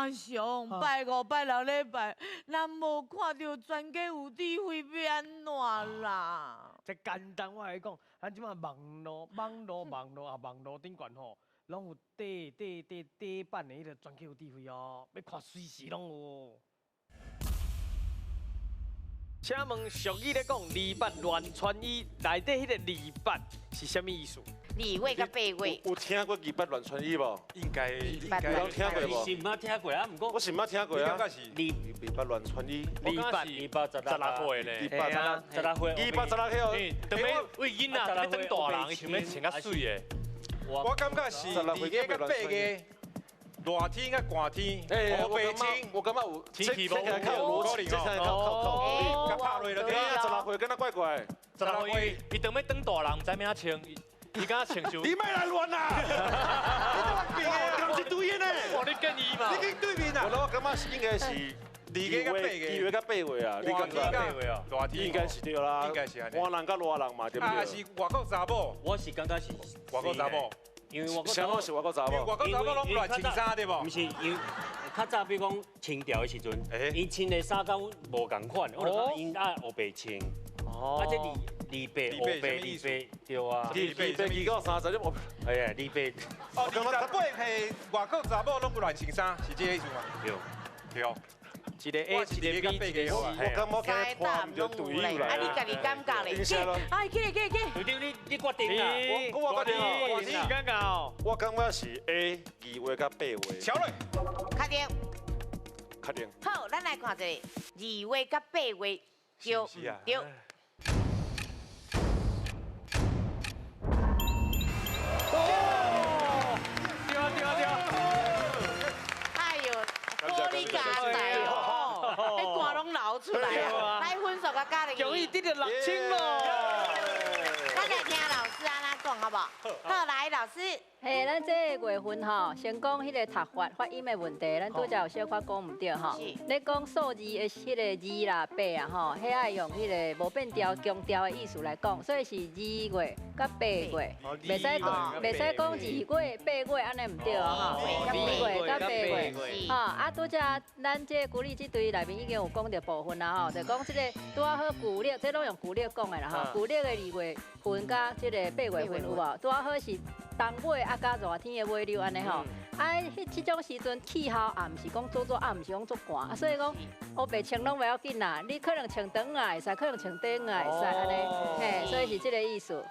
阿雄，拜五拜六禮拜，咱無看著全家有智慧欲按怎啦？這簡單，我共你講，咱這擺網路、網路、網路啊，網路頂懸吼，攏有底底底底版的彼个全家有智慧哦，欲看隨時攏有。請問俗語咧講，二八亂穿衣，內底彼个二八是啥物意思？二月佮八月，有聽過二八亂穿衣無？應該應該有聽過無？是毋捌聽過啊，毋過我是毋捌聽過啊。你感覺是二八亂穿衣，二八二八十六歲呢？二八十六歲，二八十六歲哦。當欲為囡仔欲當大人，伊想欲穿較媠的。我感覺是二月佮八月，熱天佮寒天，烏白穿，我感覺有天氣無較有邏輯，這才較較較較拍落就對。十六歲敢若怪怪。十六歲，伊當欲當大人，毋知欲按怎穿，伊敢若穿就。你莫來亂啦！你講一堆呢？哇，你建議嘛？你去對面啊？我感覺是應該是二月佮八月，二月佮八月啊，你感覺？熱天應該是對啦，應該是按呢。寒人佮熱人嘛，對不對？啊，是外國查某。我是感覺是外國查某，因為外國啥物是外國查某？外國查某攏亂穿衫對無？毋是，因為較早比如講清朝的時陣，𪜶穿的衫佮阮無仝款，我就感覺𪜶愛烏白穿。啊，這二二八烏白二八對啊。二八二到三十，你無？哎呀，二八。哦，28歲外國查某攏亂穿衫，是這個意思嗎？對。對。一個 A，一個 B，一個 C。我感覺今日拖毋著隊友來。啊，你家己感覺咧？哎，起來起來起來！隊長，你決定啦。我決定我你感覺哦？我感覺是 A 二月佮八月。小磊，確定。確定。好，咱來看一下二月佮八月，對毋對？對啊對啊對啊！哎呦，玻璃加大哦，彼汗攏流出來啊！來分數佮加入去。恭喜得著6000咯！咱來聽老師按怎講好無？好，來老師。嘿，咱這個月份吼，先講彼個讀法發音的問題，咱拄才有小可講毋對吼。咧講數字的彼個二啦、八啊吼，彼愛用彼個無變調、強調的意思來講，所以是二月佮八月，袂使講袂使講二月、八月按呢毋對哦吼。二月佮八月，吼啊，拄才咱這個古麗這隊內面已經有講著部分啦吼，就講這個拄仔好舊曆，這攏用舊曆講的啦吼，舊曆的二月份佮這個八月份有無？拄仔好是冬尾啊，佮熱天的尾溜按呢吼，啊，彼這種時陣氣候也毋是講足熱，也毋是講足寒，所以講烏白穿攏袂要緊啦。你可能穿長仔會使，可能穿短仔會使按呢，嘿，所以是這個意思。